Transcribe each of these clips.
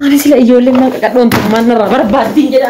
Ani sila ijoolleen maan qaqadhoon tummaan narraa barbaaddiin jedha.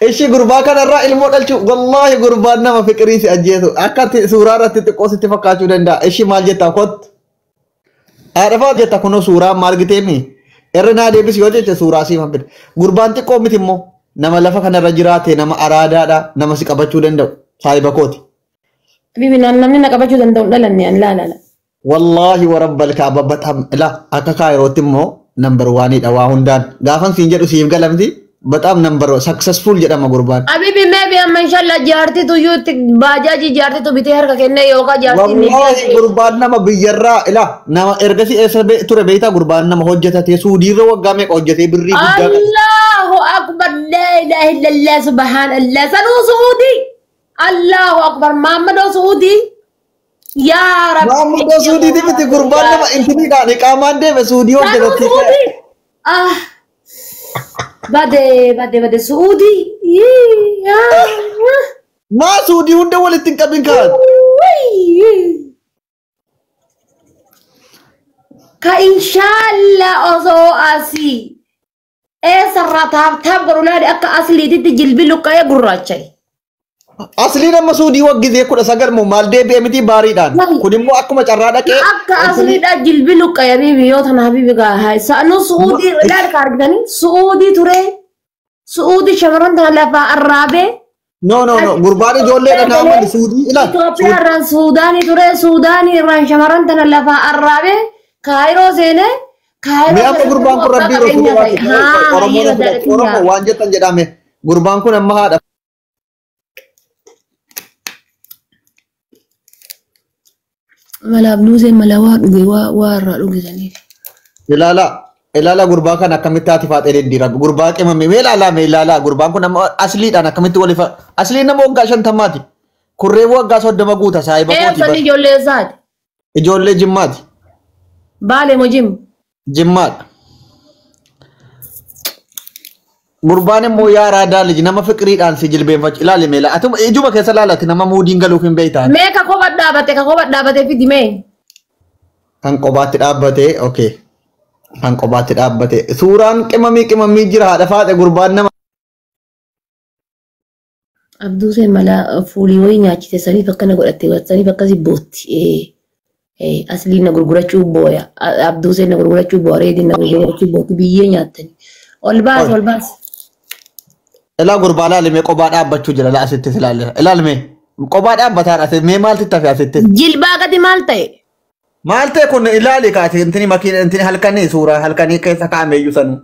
Ishi gurbaa kanarraa ilmoo dhalchuu wallaahi gurbaan nama fiqirii si ajjeesu akka suuraa irratti xiqqoo sitti fakkaachuu danda'a. Ishi maal jettaa kottu? Haadha jetta kunoo suuraa maal giteemi? Irra naa deebisi yoo jette suuraa siif fida. Gurbaan xiqqoo miti immoo nama lafa kanarra jiraate nama araadaadha nama si qabachuu danda'u saahiba kooti. Habibi namni na qabachuu danda'u hin dhalanne an laala. Wallaahi warabbal kaaba batam ila akka kaayirootti immoo number waanidha waa hundaan gaafan siin jedhu siif galamti በጣም number successful jedhama gurbaan. Habibi maybe amma inshallah jaartii tuyyuu itti baajaajii jaartii tu bitee harka kennee yookaan jaartii ni Wallaahi gurbaan nama biyyarraa ila nama ergasii eessa ture beektaa gurbaan nama hojjetatee suudiirra waggaa meeqa hojjetee birrii guddaa qaba. Allahu akbar la ilaha illallah subhanallah sanuu suudii Allahu akbar Maammadoo suudii yaa rabbi Maammadoo suudiiti miti gurbaan nama intiniidhaan iqaamaan deeme suudii sanuu hojjetatee. suudii ah bade bade bade suudii Maa suudii hunda walitti hin qabin kaan. Ka inshallah osoo asii eessarraa taaf taaf godhu laali akka asliititti jilbi luqqa'ee gurraacha'e. Asliin amma suudii waggizee 19 moo maal deebi'e miti baariidhaan. Kun immoo akkuma carraa dhaqee. Akka asliidha jilbi luqqa'e habibi yoo tana habibi gaa haa sa'anu suudii laali ka argitanii suudii ture suudii shamarran tana lafaa arraabee. No no no gurbaan ijoolleedha naamani suudii ilaal. Itoophiyaa irraan Suudaanii ture Suudaanii irraan shamarran tana lafaa arraabee Kaayiroo seenee Mee Kaayiroo amma gurbaan kun abbaa rabbii qabeenyaa ta'e. rasuula Haa Oromoo hayyee filatu Oromoo waan jettan jedhame gurbaan kun amma haadha. Malaaf nuuseen mala waa dhuge waa waa irraa dhugisaniif. Ilaala ilaala gurbaa kan akkamitti haati faaxee diddiira gurbaa qimame mee ilaalaa mee ilaalaa gurbaan kun amma asliidhaan akkamitti waliif asliin nama waggaa 50ti. Kurree waggaa 30 guuta saahiba kooti Eebsanii bar. ijoollee isaati. Ijoollee jimmaati. Baalee moo jimma? Jimmaadha. Gurbaan immoo yaa raadaa liji nama fiqiriidhaan si jilbeenfachu ilaali meela atuma ijuma keessa laalati nama muudiin galuuf hin beektaan. Mee ka kophaa dhaabate ka kophaa dhaabate fidi mee? Kan kophaatti dhaabbate okay. Kan kophaatti dhaabbate suuraan qimamii qimamii jira haadha faaxe gurbaan nama. Abduuseen mala fuulii wayii nyaachise saniif akkana godhatte saniif akkasi bootti. Asliin na gurgurachuu booya. Abduuseen na gurgurachuu booya. Reediin na gurgurachuu bootti biyyee nyaattani. Ol baas ol baas. Ilaa gurbaa laalimee kophaa dhaabbachuu jira laa asittis ilaalira. Ilaalimee kophaa dhaabbataan asi mee maaltu tafe asittis. Jilbaa gadi maal ta'e? Maal ta'e kun ilaali kaati intini makiina intini halkanii suuraa halkanii keessa kaa'ame iyyuu sanuu.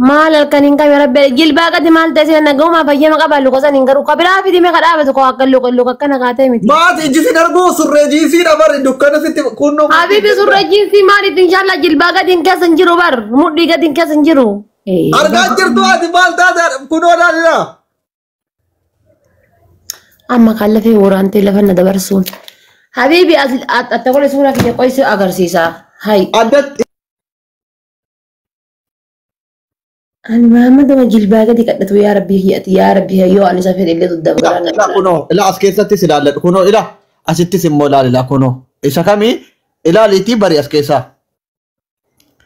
Maal halkaniin qabe rabbi jilbaa gadi maal ta'e sina nagaumaa fayyama qaba luka saniin garuu kabiraa fidi mee ka dhaabatu koo akka luka luka akkana kaatee miti. Maati ijji sin arguu surree jiisii dhabar dukkana sitti kunnoo. Habibi surree jiisii maaliif inshallah jilbaa gadi hin keessa hin jiru bar mudhii gadi hin keessa hin jiru. Argaa jirtu ati maal taate kunoo ilaalila. Amma kan lafee waraantee lafa na dabarsuun. Habibi atta godhe suuraa kiyya qoyisuu agarsiisa. Hai. Addatti. Ani Muhammad jilbaa gadi kadhatu yaa rabbi ati yaa rabbi yoo ani isa fedhe illee dudda Ilaa garaa kunoo ilaa as keessattis ilaalladhu kunoo ilaa asittis immoo ilaalila kunoo isa kamii ilaaliitii bari as keessaa.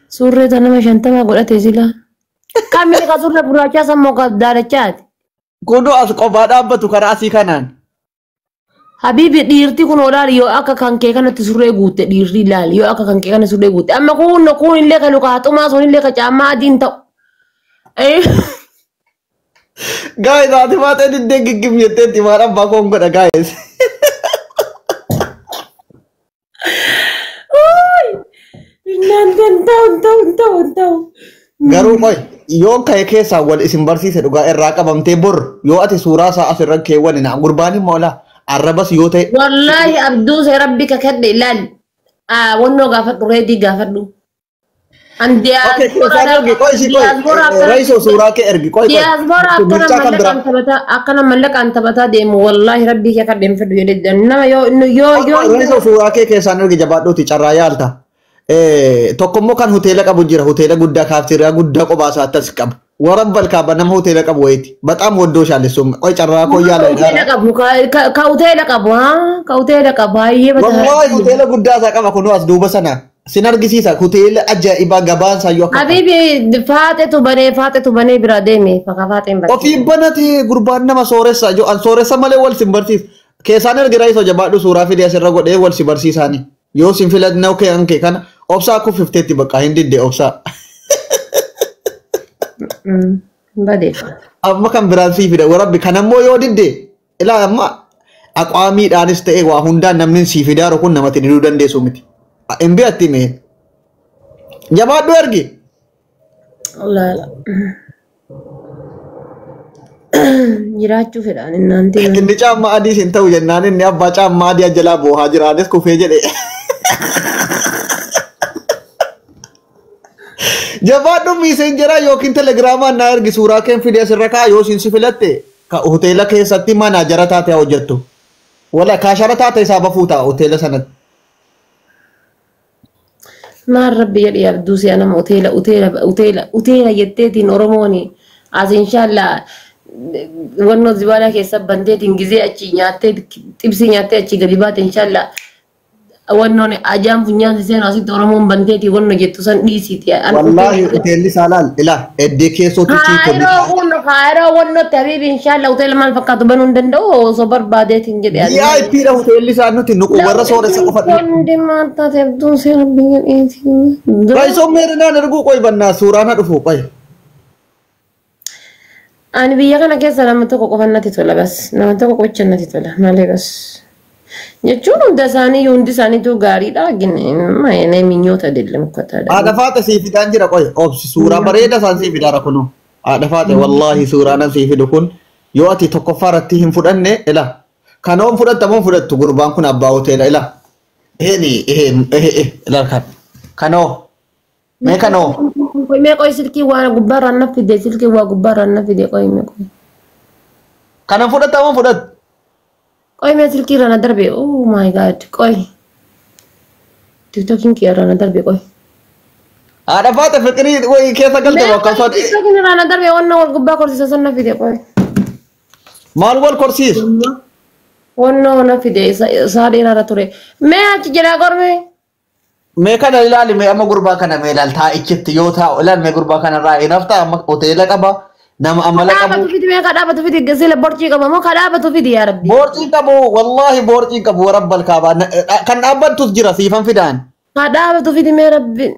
Suurree ta nama 50 godhate sila. Kamii ka suurree gurraachaa sammoo ka daalachaati. Kunoo as qofaa dhaabbatu karaa asii kanaan. Habibi dhiirti kun olaali yoo akka kan kee kanatti surree guutte dhiirri ilaali yoo akka kan kee kana surree guutte amma kun kun illee ka luka haxumaa sun illee ka caammaa adiin ta'u. Guys haati faaxee diddee giggim jetteetti maal abbaa koon godha guys. Innaan ta'u ta'u ta'u ta'u. Garuu qoy yoo ka'e keessaa wal isin barsiise dhugaa irraa qabamtee bor yoo ati suuraa isaa asirra keewwane na gurbaan immoo laa arrabas yoo ta'e. Wallaahi abduuse rabbi kakadhe ilaali. Wannoo gaafadhu reedii gaafadhu. An Okay, keessaan ergi qoy ishii qoy reisoo suuraa kee ergi qoy qoy. Diyaaspoora Mircaa kan biraa. akkana mallaqaan taphataa deemu wallaahi rabbii kee kadheen fedhu jedhe nama yoo yoo yoo Reisoo suuraa kee keessaan ergi jabaadhuuti carraa yaalta. Tokkommoo kan hoteela qabu jira hoteela guddaa kaafteeriyaa guddaa qophaa isaa akkas qaba. Warabbal kaaba nama hoteela qabu wayiiti. Baxaam waddoo shaalessuun qoy carraa koo yaala. Hoteela qabu ka hoteela qabu haa ka hoteela qabu hayyee Wallaahi hoteela guddaa isaa qaba kunoo as duuba sana. Sin argisiisa hoteela ajaa'ibaa gabaan isaayyuu akka. Habibi faaxetu banee bira deeme faqa faaxeen banee. Ofii banate gurbaan nama sooressa jo an sooressa malee wal sin barsiis. Keessaan ergi raayisoo jabaadhu suuraa fidee asirra godhee wal si barsiisaani. Yoo sin filannoo kee hanke kana obsaa kuffifteetti bakka hin didde obsaa. Badee. Amma kan biraan sii fida warabbi kanammoo yoo didde ilaa amma aqwaamiidhaanis ta'e waa hundaan namni sii fidaaru kun namatti diduu dandeessu miti. Hin beekti mee. Jabaadhu ergi. Laala. Jiraachuu fedhaan innaanti. Inni caammaa adiis hin ta'u jennaan inni abbaa caammaa adii jalaa boohaa jira anis kufee jedhe. Jabaadhu miiseenjeraa yookiin telegiraamaan naa ergi suuraa keen fidee asirra kaa'a yoo siin si filatte ka hoteela keessatti manaajara taate haa hojjettu. Wala kaashara taate isaa bafuu ta'a hoteela sanatti. Maal rabbi jedhi abduu si'a nama hoteela hoteela hoteela hoteela jetteetiin Oromooni as inshaallah wannoo zibaalaa keessa banteetiin gizee achi nyaattee xibsii nyaattee achi gadi baate inshaallah wannoon ajaan funyaan seenu asitti Oromoon banteetii wanno jettu san dhiisiiti. Wallaahi hoteelli isaa laal ilaa eddee keessootti chiikonni. Kaayiroo kun kaayiroo wannootti habiibi inshaallah hoteela maal fakkaatu banuu hin danda'u osoo barbaadeetiin jedhe. VIP dha hoteelli isaa nuti nuqu warra sooressa qofa. Hundi maal taate abduun seera biyya dhiisii. Raayisoon meerinaan erguu qoy bannaa suuraan haa dhufu qoy. Ani biyya kana keessa nama tokko qofa natti tola bas. Nama tokko qocha natti tola malee bas. Jechuun hunda isaanii hundi isaaniitu gaariidha. Gin minyoota adeemu uffataadha. Haadha faata sii fidaan jira qoy obsi suuraa bareeda isaan sii fidaara kunu. Haadha faate wallaahi suuraa nan sii fidu kun yoo ati tokkoffaa irratti hin fudhanne ila. Kanoon fudhatta moo fudhattu gurbaan kun abbaa hoteela ila. Eeni ehee ila kan. Kanoo mee kanoo. Mee qoy silkii waa gubbaarraan na fide silkii waa gubbaarraan na fide qoy mee qoy. Kanan fudhatta moo fudhattu? Qoy mee silkii irraa na darbe oh my god qoy. Tiktokiin kiyya irraa na darbe qoy. Haadha faate fiqirii wayii keessa galte bakka osoo Tiktokiin irraa na darbe wanna wal gubbaa korsiisa san na fide qoy. Maal wal korsiisu? Wanna na fide isaa dheeraarra ture. Mee achi jedhaa qormee. Mee kana ilaali mee amma gurbaa kana mee ilaali taa'ichitti yoo taa'u ilaali mee gurbaa kana irraa hin haftaa amma hoteela qaba nama amala qabu. Kadhaabatu fidi mee kadhaabatu fidi sila borcii qaba moo kadhaabatu fidi yaa rabbi. Boorcii qabu wallaahi boorcii qabu warabbal kaabaa kan dhaabbattus jira siifan fidaan. Kadhaabatu fidi mee rabbi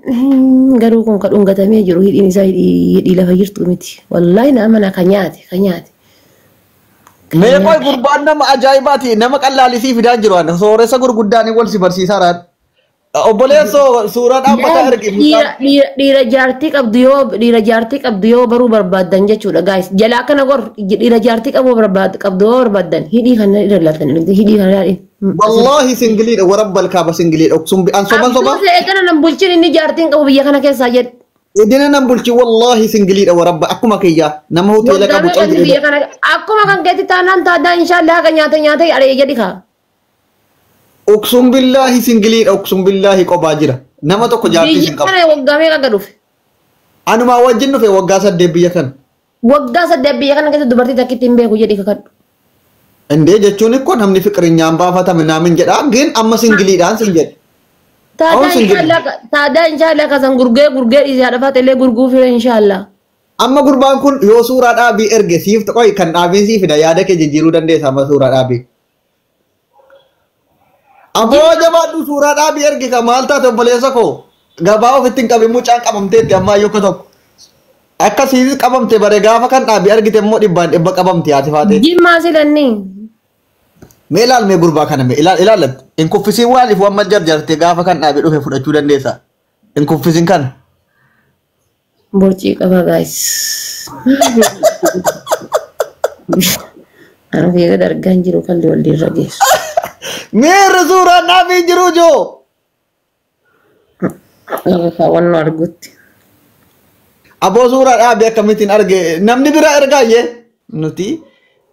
garuu kun kan dhungatamee jiru hidhiin isaa hidhii lafa jirtu miti. Wallaahi na amana ka nyaate ka nyaate. Mee qoy gurbaan nama ajaa'ibaati nama qallaalisii fidaan jiru ani sooressa gurguddaan wal si barsiisaa raad. Obboleessoo suuraa dhaabbataa ergi. Dhiira jaartii qabdu yoo dhiira jaartii qabdu yoo baruu barbaaddan jechuudha guys. Jalaa kana gor dhiira jaartii qabu barbaad qabdu yoo barbaaddan hidhii kana irra laatan hidhii kana ilaali. Wallaahi singiliidha warabbal kaaba singiliidha oksum an soban soba. Abduu seetana nan bulchin inni jaartiin qabu biyya kana keessaa jedhu. Idina nan bulchi wallaahi singiliidha warabba akkuma kiyya nama hoteela qabu Waggaa meeqa biyya kana akkuma kan keetti taanaan taadaa inshaallah haqa nyaata nyaata aree jedhi kaa. Uksum billaahi singiliidha uksum billaahi qobaa jira. Nama tokko jaartii Biyya sin qabu. kana waggaa meeqa gad dhufe? Anumaa wajjin dhufe waggaa 8 biyya kana. Waggaa 8 biyya kana keessa dubartii takkitti hin beeku jedhi kakadhu. Indee jechuun ikkoo namni fiqirinyaan baafatame naamin jedha gin amma singiliidhaan sin jedhe. Taadaa inshaallah taadaa inshaallah kasan gurgee gurgee dhiisee haadha faatelee gurguu fire inshaallah. Amma gurbaan kun yoo suuraa dhaabii erge siif qoy kan dhaabiin siif fida yaada kee jijjiiruu dandeessa amma suuraa dhaabii. Aboo jabaadhu suuraa dhaabii erge ka maal taate obboleessa koo gabaa ofitti hin qabin mucaan qabamteetti ammaa yokka tokko. Akka siis qabamte bare gaafa kan dhaabii argite immoo dhibbaan dhibba qabamte haati faatee. Jimmaa silanni. Mee ilaal mee gurbaa kana mee ilaal ilaallattu hin kuffisiin waaliif waan jarjarte gaafa kan dhaabii dhufe fudhachuu dandeessa. Hin kuffisiin kana. Borcii qaba guys. Ani fiiga dargaan jiru kalli walirra geessu. Miirri suuraan dhaabii jiru joo. Kaawwannoo argutti. Aboo suuraa dhaabii akkamittiin arge namni biraa ergaayyee nuti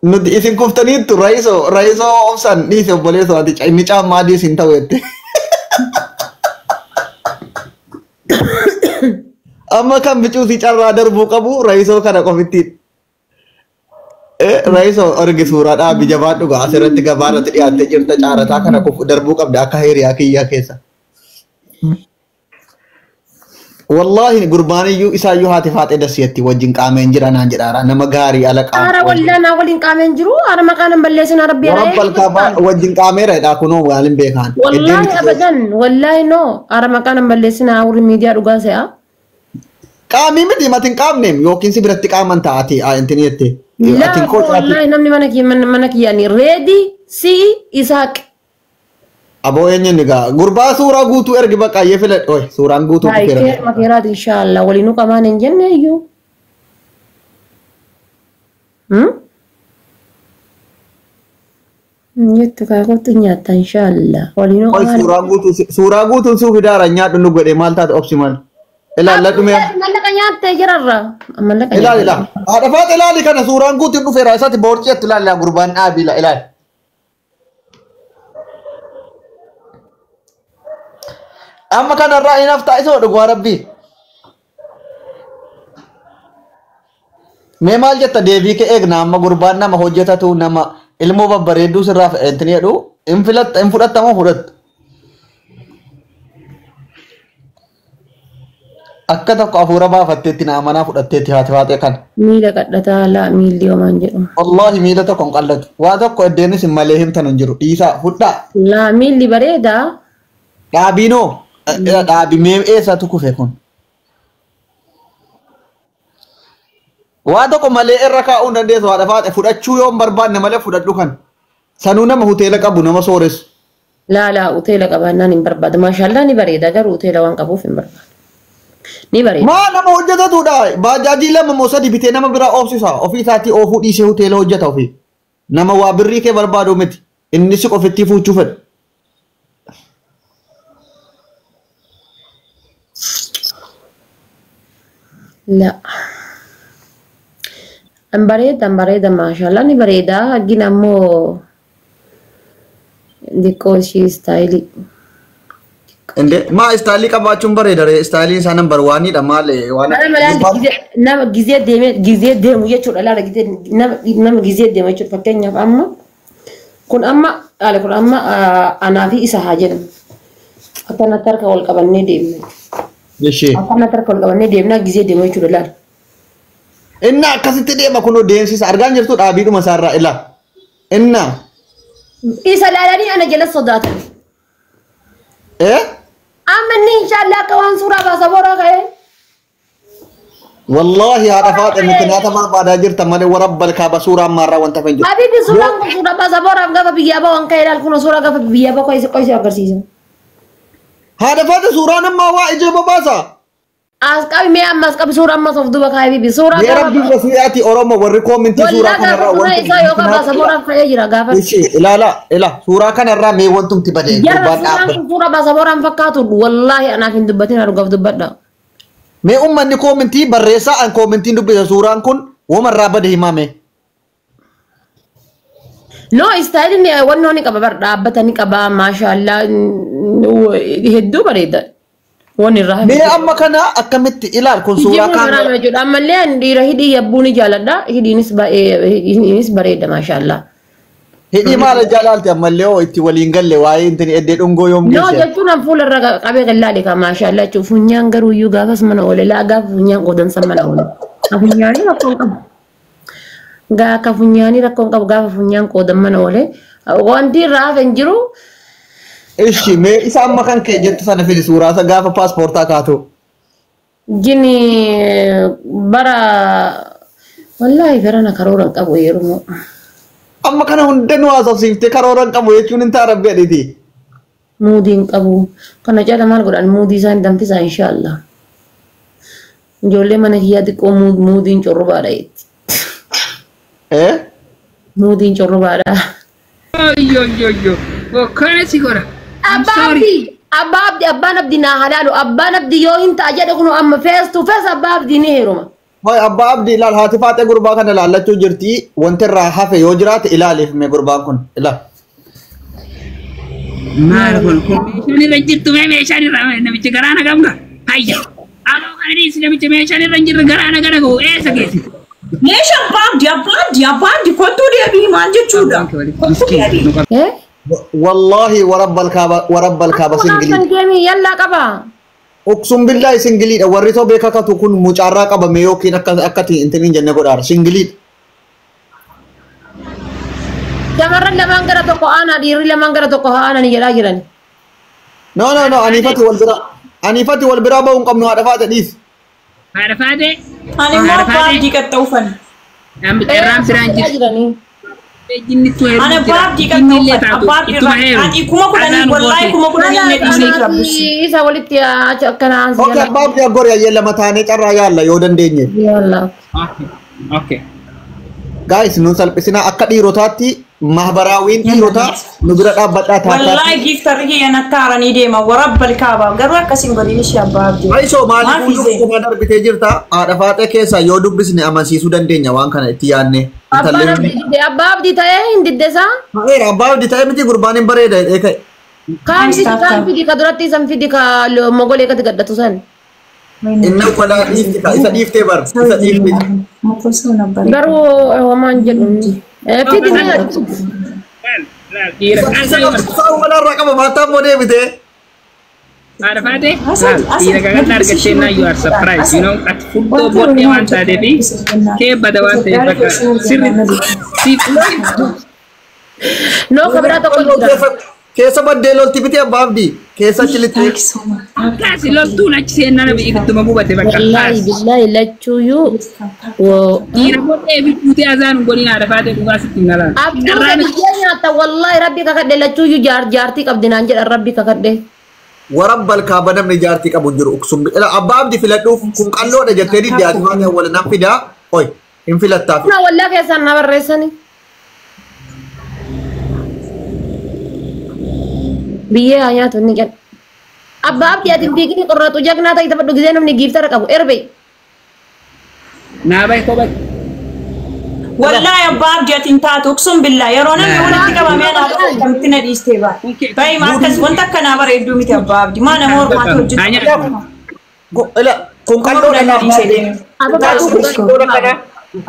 nuti isin kuftaniittu raayisoo raayisoo obsan dhiise obboleessoo ati inni caammaa adii isin ta'u jette. Amma kan bicuusi carraa darbuu qabu raayisoo kana qofittiin. Raayisoo arge suuraa dhaabii jabaadhu gaa asirratti gabaa irratti dhiyaattee jirta caarataa kana darbuu qabda akka hiriyaa kiyyaa keessa. Wallaahi gurbaaniyyuu isaayyuu haati faaxee dasiyatti wajjin qaameen jira naan jedhaara nama gaarii ala Ara qaama. wallaa naa waliin qaameen jiru. Ara maqaan hin balleessin rabbi ara. Warabbal kaabaa wajjin qaameera jedhaa kunoo waalin beekaan. Wallaahi abadan wallaahi no ara maqaan hin balleessin warri miidiyaa dhugaa se'a. Qaamii miti mati hin qaamneem yookiin si biratti qaaman taa'ati intini jette. Laa Atiin koo wallaahi namni mana kiyya mana kiyyaani reedi si'i Isaaq. Aboo eenyuun egaa gurbaa suuraa guutuu ergi baqaayyee filadhu. Oye suuraan guutuu dhufeera. Keer makeeraati inshaallah waliinuu qamaan hin jenne iyyuu. Jettu kaakootti nyaatta inshaallah waliinuu Oye qamaan. suuraa guutuu suuraa guutuun suuf fidaara nyaadhu nu godhe maal taate obsi maal. Ilaalladhu mee. Mallaqa nyaattee jirarra. Mallaqa Ilaali ilaali. Haadha faata ilaali kana suuraan guutuun dhufeera isaati boorceetti ilaali gurbaan dhaabii ilaali. Amma kanarraa hin haftaa isa dhugaa rabbii. Mee maal jetta deebii kee eegna amma gurbaan nama hojjetatu nama ilmoo babbareedduu sirraa intini jedhu hin filatta hin fudhattamoo fudhattu. Akka tokko hafuura baafatteetti na amanaa fudhatteetti haati faatee kana. Miila qadhataa laa miilli homaan jedhu. Wallaahi miila tokko hin qallatu. Waa tokko iddeenis hin malee himtan hin jiru. Dhiisaa fudhaa. Laa miilli bareedaa. Dhaabiinoo dhaabi mee eessatu kufe kun? Waa tokko malee irra kaa'uu hin dandeessu haadha faate fudhachuu yoo hin barbaanne malee fudhadhu kan. Sanuu nama hoteela qabu nama sooressu. Laa laa hoteela qabaannaan hin barbaadu. Maashaallah ni bareeda garuu hoteela waan qabuuf hin barbaadu. Ni bareeda. Maa nama hojjetatudha. Baajaajii lama moo sadi bitee nama biraa oofsisa. Ofii isaatii oofuu dhiisee hoteela hojjeta ofii. Nama waa birrii kee barbaadu miti. Inni si qofittii fuuchuu fedha. La. An bareeda an bareeda maashaallah ni bareeda. Gin ammoo xiqqoo ishii istaayilii. Inde maa istaayilii qabaachuun bareeda ree istaayiliin isaa nambar waanidha maal waan. Nama nama gizee deemee gizee deemu jechuudha laala gizee nama nama gizee deemu jechuudha fakkeenyaaf amma kun amma laala kun amma anaa fi isa haa jedhamu. Akkanatti harka wal qabannee deemna. Ishee. Akkanatti harka wal qabannee deemna gizee deemu jechuudha laala. Inna akkasitti deema kunoo deemsisa argaan jirtu dhaabiidhuma isaarraa ilaa. Inna. Isa laalanii ana jala sodaatan. Eh? Amma inni inshaallah akka waan suuraa baasa boraa ka'ee. Wallaahi haadha faate mikinaata barbaadaa jirta malee warabbal kaaba suuraa ammaarraa wanta hin jiru. Habibi suuraan kun suuraa baasa boraaf gaafa biyyaa bahu kan ilaal kun suuraa gaafa biyyaa bahu qoysi qoysi agarsiisa. Haadha faate suuraan ammaa waa ija babaasa. As qabi mee amma as qabi suuraa ammas of duuba kaa'ee bibi suuraa Mee rabbi wasiyaati Oromoo warri koomintii suuraa Wallaa gaafa kanarraa suuraa isaa yookaan baasa boraaf ka'ee jira gaafa. Ishee ilaala ila suuraa kanarraa mee wantumti badee Jarra gurbaan suuraan dhaabbata. kun suuraa baasa boraan fakkaatu wallaahi anaaf hin dubbatin arguuf dubbadha. Mee uummanni koomintii barreessaa an koomintiin dubbisa suuraan kun womarraa bade himame. No istaayiliin wannoo ni qaba bar dhaabbata ni qaba maashaallah hedduu bareeda. Wanni irraa Mee amma kana akkamitti ilaal kun suuraa Kijibuun kaamera. haraama jechuudha. Ammallee ani dhiira hidhii yabbuu ni jaaladha. Hidhiinis baay'ee hidhiinis bareeda maashaallah. Hidhii maal jaalaalte ammallee hoo itti waliin galle waa'ee intini eddee dhungoo yoom No geesse. jechuun an fuula irra qabee kan laale ka maashaallah jechuun funyaan garuu iyyuu gaafas mana oole laa gaafa funyaan qodansa mana oole. Funyaanii rakkoon qabu. Gaafa funyaanii rakkoon qabu gaafa funyaan qoodan mana oole. Wanti irraa hafe hin jiru. Ishi mee isa amma kan kee jettu sana fidi suuraa isa gaafa paaspoortaa kaatu. Gini bara wallaahi barana karoora hin qabu yeroo. Amma kana hunda nu haasofsiiftee karoora hin qabu jechuun hin ta'a rabbi adhiiti. Muudii hin qabu. Kana caala maal godhan muudii isaan danfisaa inshaallah. Ijoollee mana kiyyaa xiqqoo muudiin corrobaadha jetti. Eh? Muudiin corrobaadha. Yo yo yo. Kana si godha. I'm Abbaa sorry. Abdii Abbaa Abdii abbaan Abdii naa halaalu abbaan Abdii yoo hin ta'a jedhe kun amma face to face abbaa Abdii ni heeruma. Hoy abbaa Abdii ilaal haati faatee gurbaa kana ilaallachuu jirti wanti irraa hafe yoo jiraate ilaaliif mee gurbaan kun ilaal. Maal kun kun meeshaan irra hin jirtu mee meeshaan irra namichi garaa na gamga. Hayya. Aloo kana dhiisi namichi meeshaan irra hin jirre garaa na gara ga'u eessa geessi? Meeshaa abbaa abdii abbaa abdii abbaa abdii kottuu deebii maal jechuudha? Kottuu deebii. Eh? Wallaahi warabbal kaaba Akkuma singilii. kan deemii yallaa qaba. Uksum billahi singiliidha. Warri too beekakatu kun mucaarraa qabame yookiin akka akkati intiniin jenne godhaara. Singiliidha. Shamarran lamaan gara tokko aanaa dhiirri lamaan gara tokko haa aananii jedhaa jiran. No no no aniifati wal bira aniifati wal biraa ba'uu hin qabnu haadha faate dhiis. Haadha faate. Ani immoo abbaa abdii qaxxa'uufan. Irraan biraan Jedhaa jirti. jiranii. Jinni tu heeru Ani abbaa abdii qaxxa'uufan. Abbaa abdii irraa. Ani 10,000 wallaahi 10,000 na dhiisee jira bussi. Isa walitti achi akkana aansi Okay abbaa abdii aggori ayyee lama taanee carraa yaalla yoo dandeenye. Yalla. Okay. Okay. Guys nun salphisinaa akka dhiirotaatti mahbaraawiin dhiirotaa nu bira dhaabbadhaa taataa. Wallaahi giiftarri kiyya natti haaranii deema. Warabbal kaabaa. Garuu akkasiin godhin ishee abbaa abdii. Aisoo maaliif Maaf hundi ishee? kuma darbitee jirta? Haadha faaxee keessaa yoo dubbisne amansiisuu dandeenya waan kana itti yaadne. Abbaan abdii didde abbaa abdii ta'ee hin didde isaa. Ta'eera abbaa abdii ta'ee miti gurbaan hin bareeda jedhee ka'e. Kaan fidi kaan fidi ka duratti isan fidi ka mogolee kati gadhatu san. Inni uffata dhiifti ka isa dhiiftee bar isa dhiifte. Garuu homaan jedhu. Fidi ni Laal dhiira Isa qal'aa yoo argite. isaa uummanarraa qaba maataa immoo deebitee. Haadha faate. Asad, Laal asad, dhiira qaqal'aa argattee naa you are surprised. You know ati fuddoo booddee waan taateefi kee bada waan ta'eef bakka sirri siif Noo ka biraa tokko jira. Keessa baddee lolti bitee abbaa abdii keessa achi lixxee. Kaasi loltuun achi seennaan ibidduma gubate bakka Wallaahi kaasi. billaahi lachuuyyuu. Dhiira booddee ibidduutee azaan hin godhin haadha faatee dhugaa sitti hin galaan. Abduu Carraan biyyee nyaatta wallaahi rabbi kakadhe lachuuyyuu jaartii qabdi naan jedhan rabbi kakadhe. Warabbal kaaba namni jaartii qabu hin jiru uksum abbaa abdii filadhuuf kun qalloodha jettee didde ati maal wal nan fidaa oi hin filattaaf. Kuna wallaa keessaan na barreessani. Biyyee haa nyaatu inni jedha. Abbaa abdii ati hin fiigini qorratu jagnaa ta'e taphadhu gisee namni giiftara qabu erbe. naa bahe kophatti. Wallaahi abbaa abdii ati hin taatu. Uksum billaa. Yeroo namni walitti qabamee anaa dhufu akkamitti na dhiistee ba'a. Baay'ee akkas wanta akkanaa bareedduu miti abbaa abdii. Maa nama hormaatu hojjetu. Kun qalloodha Kuma kudhan na dhiisee deeme. Ababaa afur.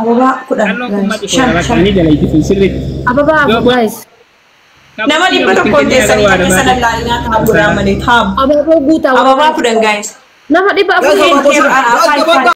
Ababaa 10. Qalloon kun mati 5 koodha 5. ni jala sun sirriitti. Ababaa afur guys. Nama 100 teessanii takka sana laalinaa ta'a godhaa malee taa'u. Ababoo guutaa. Ababaa 10 guys. Nama 400. Guys, 10 5 5.